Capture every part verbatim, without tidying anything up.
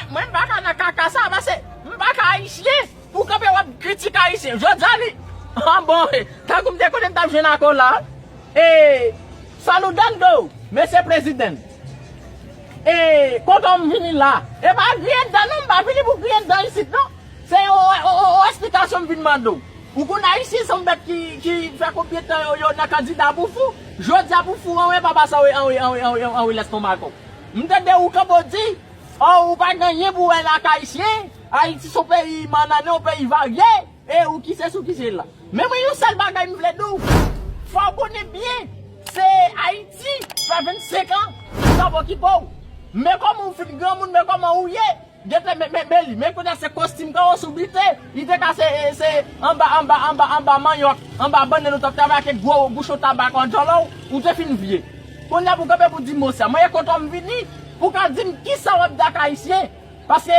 Mwen m pa ka nan kaka sa, paske m pa ka ayisyen pou kanpe w ap kritike ayisyen. Jodi a li, ah bon, tankou m te konnen m t ap jwenn ak w la. E, Saludan do, mesye prezidan. E, kontan m vini la. E pa griyen dan non, m pa vini pou griyen dan isit non. Se yon, yon, yon, yon esplikasyon m vin mande w. Ou konn ayisyen se yon bèt ki, ki fè konbyen tan yo, yo nan kandida pou fou. Jodi a pou fou anwe papa sa anwe, anwe, anwe, anwe, anwe lèstonmak w. M tande ou kanpe w di, oh, ou pa gen anyen pou wè la ak ayisyen. Ayiti se yon peyi mannane, yon peyi varye. E ou ki se sou ki se la. Men mwen yon sèl bagay m vle di w. Fò w konnen byen, se Ayiti fè vennsenk an, li t ap okipe w. Men kòman w fin granmoun, men kòman ou ye. Gentan men, men, men li, men kounye a se kostim kawo sou bite, li te ka se, se anba, anba, anba, anba manyòk, anba bannann ou t ap travay ak gwo bouchon tabak an djòlò w, ou te fin vye. Kounye a pou kanpe pou di mo sa. Mwen e kontan m vini, pou ka di m kisa w ap di ak ayisyen. Paske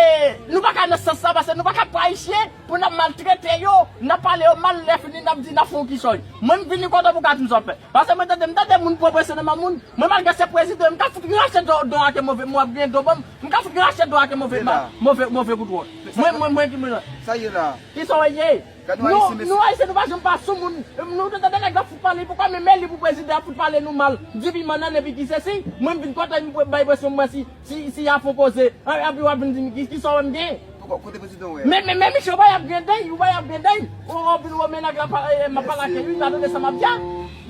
nou pa ka nan sans sa, paske nou pa ka pran ayisyen pou n ap maltrete yo, n ap pale yo mal, lè fini n ap di n ap fè yon kichòy. Mwen m vini kontan pou ka di m sa w ap fè. Paske mwen tande, m tande moun pran presyon nan men moun. Mwen malgre se prezidan, m ka fout rache do, do ake move, mwen ap gen do ban m. M ka fout rache do ake move, move, move kout wòch. Mwen, mwen, mwen ki mwen. Sa ye la. Kisa w ye? Gade nou ayisyen, mesye. Nou ayisyen, nou pa janm pa sou moun. Nou te tande nèg la fout pale, poukwa menm li pou prezidan ap fout pale nou mal. Di pi mannan epi ki sesi. Mwen m vin kontan m bay presyon mwen si, si, si y a fon koze. Epi w ap vin di m ki, kisa w wè m gen? Poko, kote prezidan w ye? Men, men, men, misye, ou pa y ap gen dey, ou pa y ap gen dey. Ou, ou vin wè men nèg la pa, e, m ap pale ak li, gade sa m ap di a.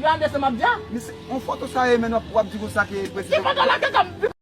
Gade sa m ap di a. Mesye, on foto sa ye, men w ap, w ap di konsa ke prezidan. Ki foto la, ke sa m